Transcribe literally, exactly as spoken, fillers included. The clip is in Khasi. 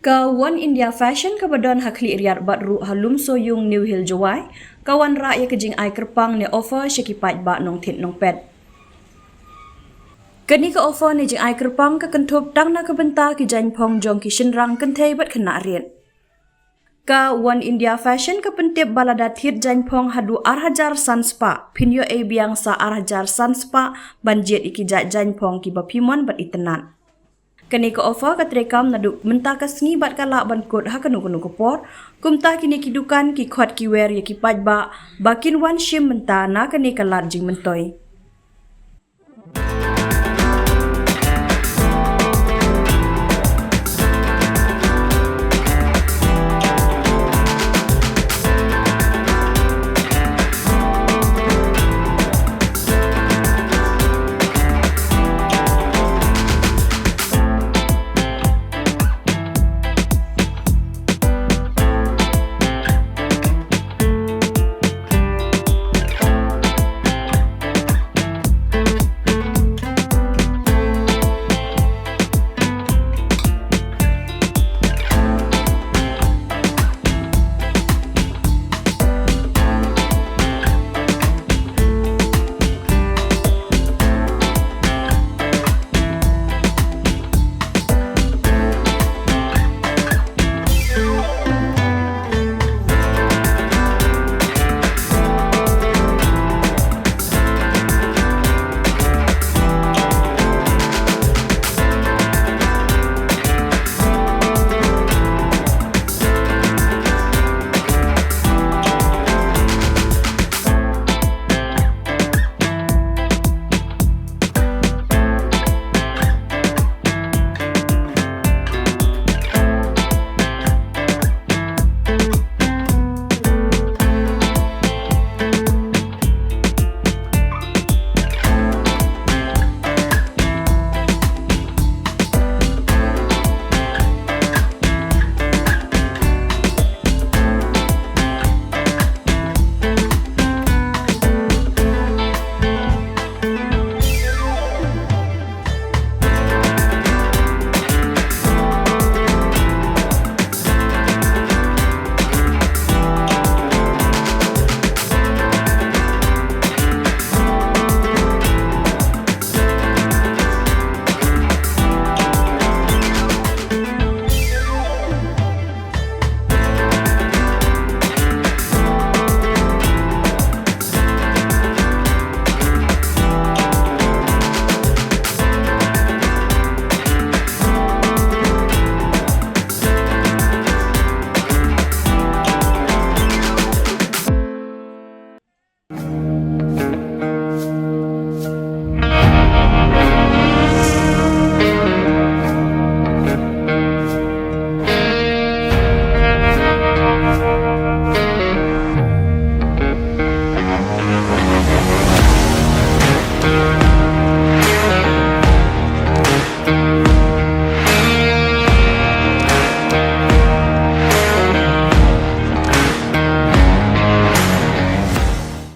Ka One India Fashion kaba don ha Khliehriat bad ruh ha Lumsoyung, New Hill, Jowai, ka wanrah ïa ka jingai kyrpang ne offer sha ki paidbah nongthied nongpet. Kane ka offer ne jingai kyrpang ka kynthup tang na ka bynta ki jaiñphong jong ki shynrang kynthei bad khynnah rit. Ka One India Fashion ka pyntip ba lada thied jaiñphong haduh ar hajar san spah, phin ïoh ei biang sa ar hajar san spah ban jied ïa ki jait jaiñphong kiba phi mon bad itynnad. Kane ka offer ka treikam naduh mynta ka sngi bad ka lah ban kut ha kano kano ka por. Kumta kine ki dukan ki khot ki wer ïa ki paidbah ba kin wan shim mynta na kane ka lad jingmyntoi.